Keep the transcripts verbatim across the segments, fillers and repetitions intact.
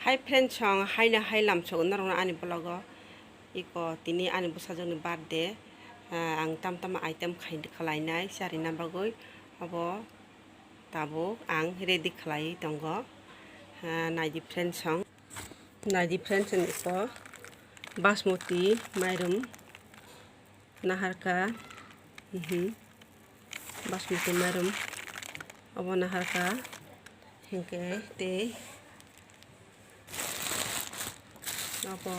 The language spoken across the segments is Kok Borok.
Hi friends, song haino hai lamsogo norokno ani vlog o. Iko tini ani bwsajwkni birthday, ah, ang tam tam item khai-, khlainai charina bagwi. Obo tabuk ang ready khlaiwi tongo. Ah, naidi friends, song naidi friends, song iko basmati mairum naharka, mhm, basmati mairum obo naharka, hinkhe tei obo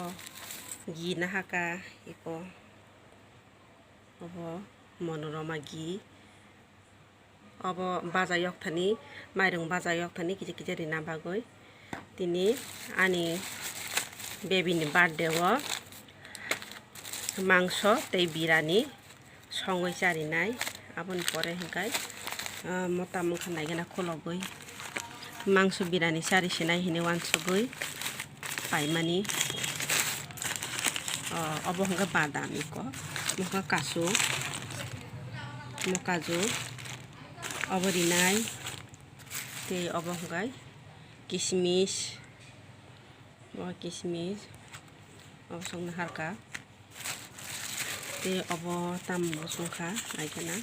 ghee naharka, iko obo monorama ghee. Obo baja yok thani, mairung baja yok thani kisa kisa rina bagwi. Tini ani baby ni birthday o mangso tei birani songwi charinai. Aboni pore hinkhai, ah, mota mungkha naigena khulogwi mangso birani chari sinai hinwi uansugwi paimani. Oh, obo hwnkhe badam iko, mokha kasu, mokaju, obo rinai, tei obo hwnkhe kismis, obo kismis, obo songna harka, tei obo tambo songkha, naikhe na,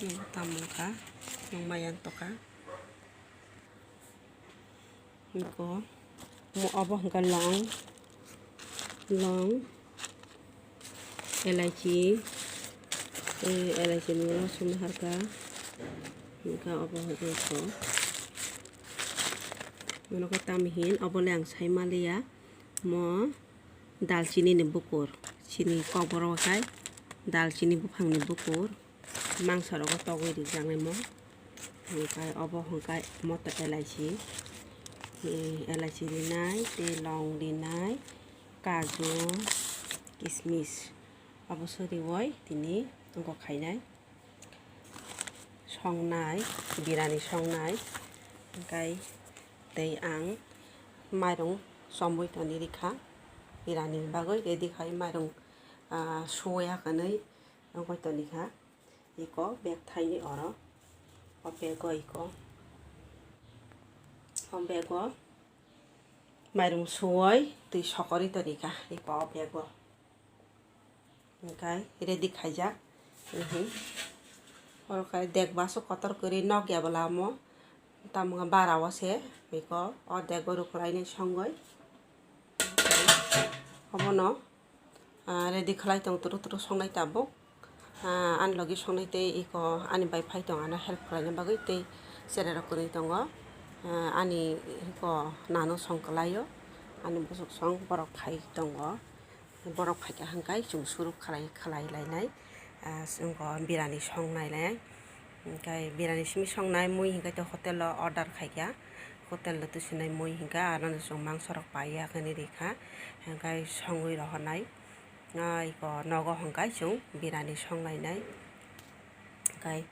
obo tambo wngkha, nukmai yang tongkha. Iko, mo-, obo hwnkha long, long, elaichi, eh, elaichi ni ulo songna harka, hwnkha obo hwnkha iko. Mono khe tamo hin, obo le ang sai maliya, mo dalchini ni bukur, chini kokborok khai dalchini buphang ni bukur. Mangsa rogo togwi rijak nai mo. Hwnkhe obo hwnkhe moto elaichi, eh, elaichi rinai, tei long rinai, kaju, kismis. Obo se riwi tini wngkok khainai. Songnai, birani songnai. Hwnkhe tei ang mairung chomwi toni rikha. Birani bagwi ready khai mairung, ah, suya hwnwi wngwi toni kha. Iko bag thaini oro. O bag o iko. O bag o mairung suwoi twi sokorwi toni kha. Iko o bag o. Hwnkhe ready khaijak. Mhm. Oro khe dek baso kotor kwrwi nok ya bwla omo. Tamo wngkha bara o se. Iko o dek o rwkhlainai songoi. Obono, ah, ready khlai tong turu turu songnai tabuk. Ah, ani logi songnai tei iko ani bai phai tong ano help khlaina bagwi tei cherai rok kwrwi tongo. Ah, ani iko nano song kwlaio, ani bwswk song borok phai tongo, borok phaikha hwnkhe chwng suru khlai khlai lainai. Ah, chwng birani song nainai. Hwnkhe birani simi songnai mui hwnkhe tei hotel o order khaikha. Hotel o twi sinai mui hwnkhe aro no chwng mangso rok paiya khe nw rikha. Hwnkhe songwi rohornai. Ah, iko nogo hwnkhe chwng birani songlainai. Hwnkhe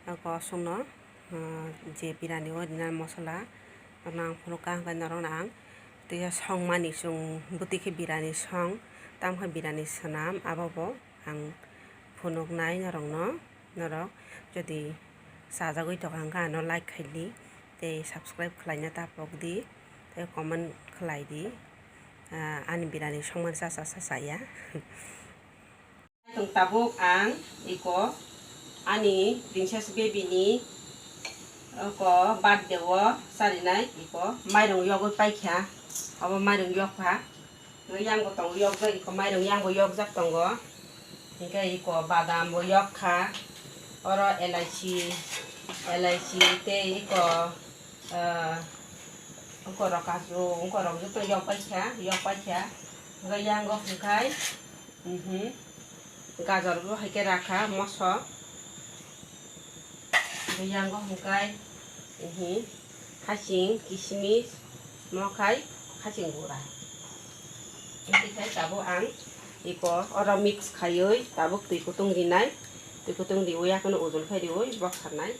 iko chwngno, ah, je birani o rinani mosola nang phunukha hwnkhe norokno ang tei songmani chwng bwtwi khe birani song tamkhe birani swnam abo bo ang phunuknai norokno. Norok jodi chajagwi tongkha hwnkhe ano like khaidi tei subscribe khlaina ta pokdi tei comment khlaidi. Ah, ani birani songmani cha cha cha cha ya. Tabuk ang iko ani princess baby ni oko birthday o charinai iko mairung yogwi paikha, obo mairung yokha. Yang bo tongo, yokjak iko mairung yang bo yokjak tongo. Hingke iko badam bo yokkha. Oro elaichi, elaichi tei iko, ah, ungkorok kaju, ungkorok joto yokpaikha, yokpaikha. Hingke yang bo hingkai, mhm, gajor bo haike rakha, moso. Yang bo hingkai, mhm, hasing, kismis, mokhai, hasing gura. Hingke khai tabuk ang iko oro mix khaiwi tabuk twi kutung rinai. Twi kutung riwi akheno ujul khai riwi boksarnai.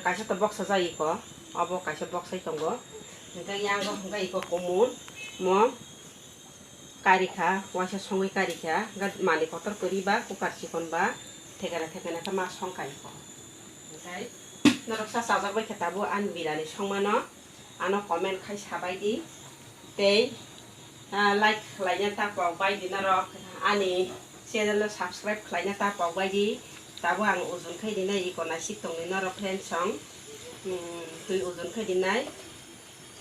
Kaisa to boksa jai iko, obo kaisa boksai tongo. Hingke yang bo hingke iko kumun, mo karikha, waisa songwi karikha, hingke mani kotor kwrwi ba, kukar chikon ba, thekena thekena khe ma songkha iko. Hingke norok sa chajak bai khe tabuk ani birani songmano. Ano comment khai sabai di. Tei, ah, like khlaina ta pok bai di norok. Ani channel no subscribe khlaina ta pok bai di. Tabo ang ujun khai di nai, iko naisik tong di norok friends song. Hmm, twi ujun khai di nai.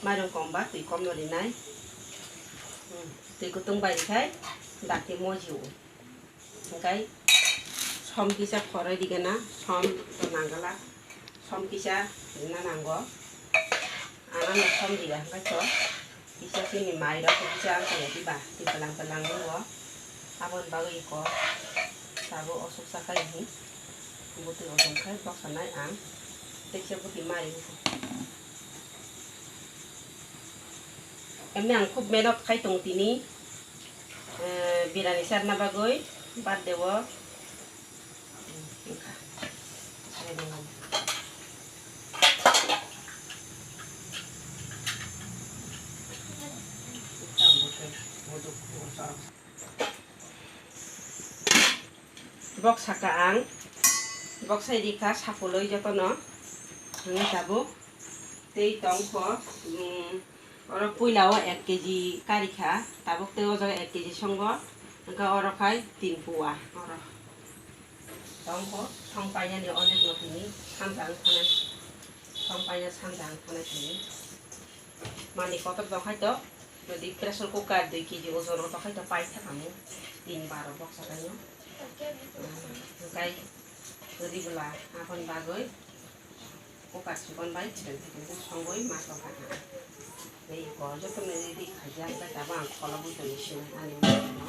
Mairung kom ba twi kom no di nai. Hmm, twi kutung bai khai dati moji o. Hingkai som kisa khoroi digena, som to nangala, som kisa rina nango. Anano som riya hingkai to kisa chini mairok kisa ang kaya diba, twi pelang pelang wngo. Aboni bagwi iko sabo osuk sakai hi, bwtwi ojom khai boksanai ang, teksa bwtwi mai wngkha. Emni ang khub mehnat khai tong tini. Eh, birani sarna bagwi birthday o. Bok saka ang, bok sai rikha sapuloi jotono, hwnwi tabuk tei tongkho, mm, Oro puila o ek kg kari kha, tabuk tei o jaga ek kg songo, hwnkhe oro khai tin pua oro. Tongkho, song painani onek no tini, samjak wng thanai, song paina samjak wng thanai tini. Mani kotor tong khai to, jodi pressure cooker dui kg ojon o tong khai to pai thang amo, tin baro boksa kaino. Hwnkhe ribwla aboni bagwi. Kuka sikon bai chikon chikon khe songwi ma tongkha kha. Tei iko jotono ready khaijak, tei tabuk ang kholo butoni sinai ani mungkano.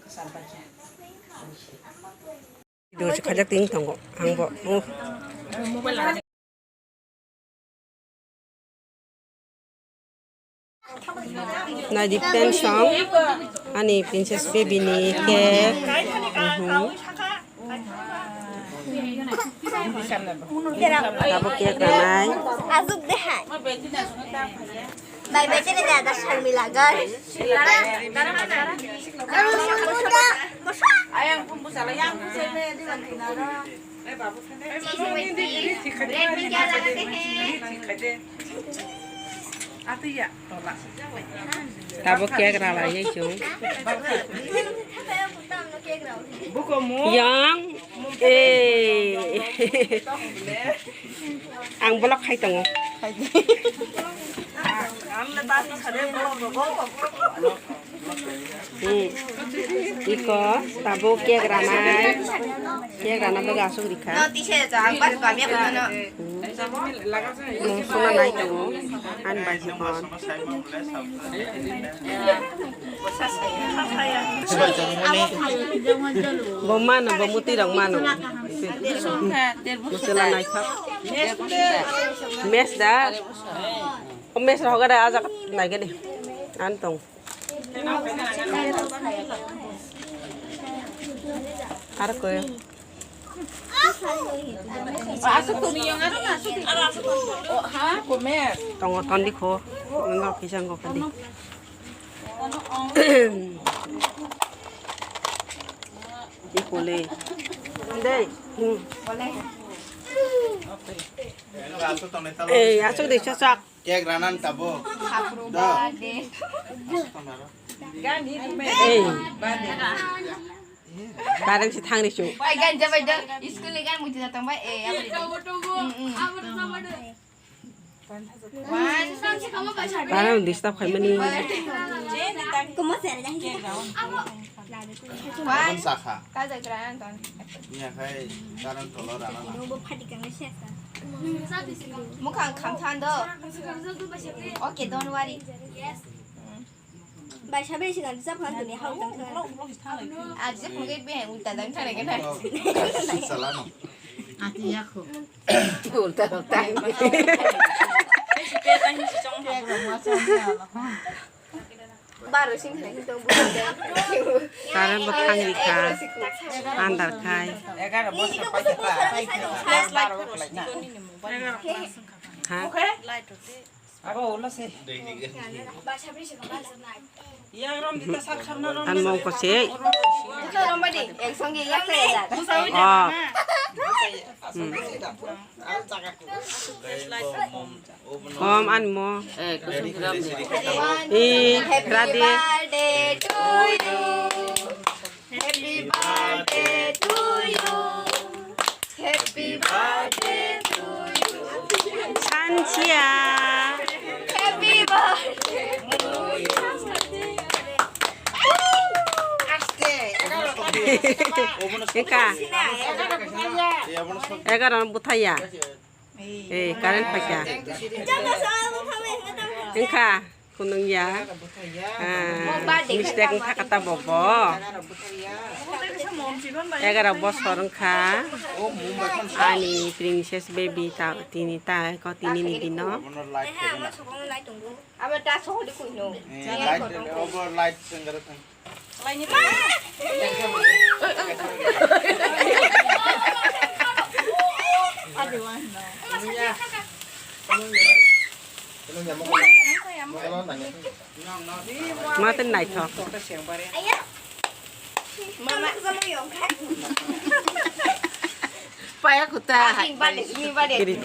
Kwcham bai khe. Video se khajak ting tongo, ang bo. Naidi friends song, ani princess baby ni cake. Mhm. Abo cake ranai. Azuk de hai. Bai bai chini dada Sharmila gai. Ayang pun busala yang busai me di wanti naro. Tabuk cake ralai chwng. Yang, eh. Ang vlog khai tongo. Hmm. Iko tabuk cake ranai. Cake rana bagwi aswk rikha. Hmm. Mung suna nai tongo. Ani bai hikon. Bo mano, bo muti rok mano. Bo chwla naithok. Mes da. O mes rok hoga da ajak naigani. An tong. Ar ko. Tongo tondi kho. Ngo kisa ngo kandi. Ikole. Dei. Hmm. Eh, asuk de, sasak. Cake ranan tabo. Happy birthday. Ei. Bareng si thang ni su. Bai gan jabai dong. School ni gan muti datang bai. Eh, apa ni? Mm, mm. Bareng disturb khai mani. Kuma sera dah. Wan. Sakha. Kaja kran ton. Iya khai karan tolo rana. Mukhang kham than do. Okay, don't worry. Yes. Bai sabai sigan rijak phan tini hau tang thang. Ajak mugi be ulta dang thang kena. Salano. Ati yakho. Ulta ulta. Baro sing hai tong bu. Karan bo khang rikha. Andar khai. Egar bo sa pa pa. Flashlight. Ha. Abo ulo se. Ang mong ko se. Oh. Hmm. Om an mo. Eh, kusum kusum. Eh, Happy Radhe. Birthday to you. Happy birthday to you. Happy birthday to you. Sanchia. Happy birthday to you. Eka. Egarono buthaya. Eh, current paikha. Wngkha, kunung ya. Ah, mistake wngkha kata bobo. Egaroh bosor wngkha. Ani princess baby ta, tini ta, ko tini ni dino. Abo ta sohodi kuino. Eh, light, over light sengara thang. Mate naithok. Paya kuta. Kiri.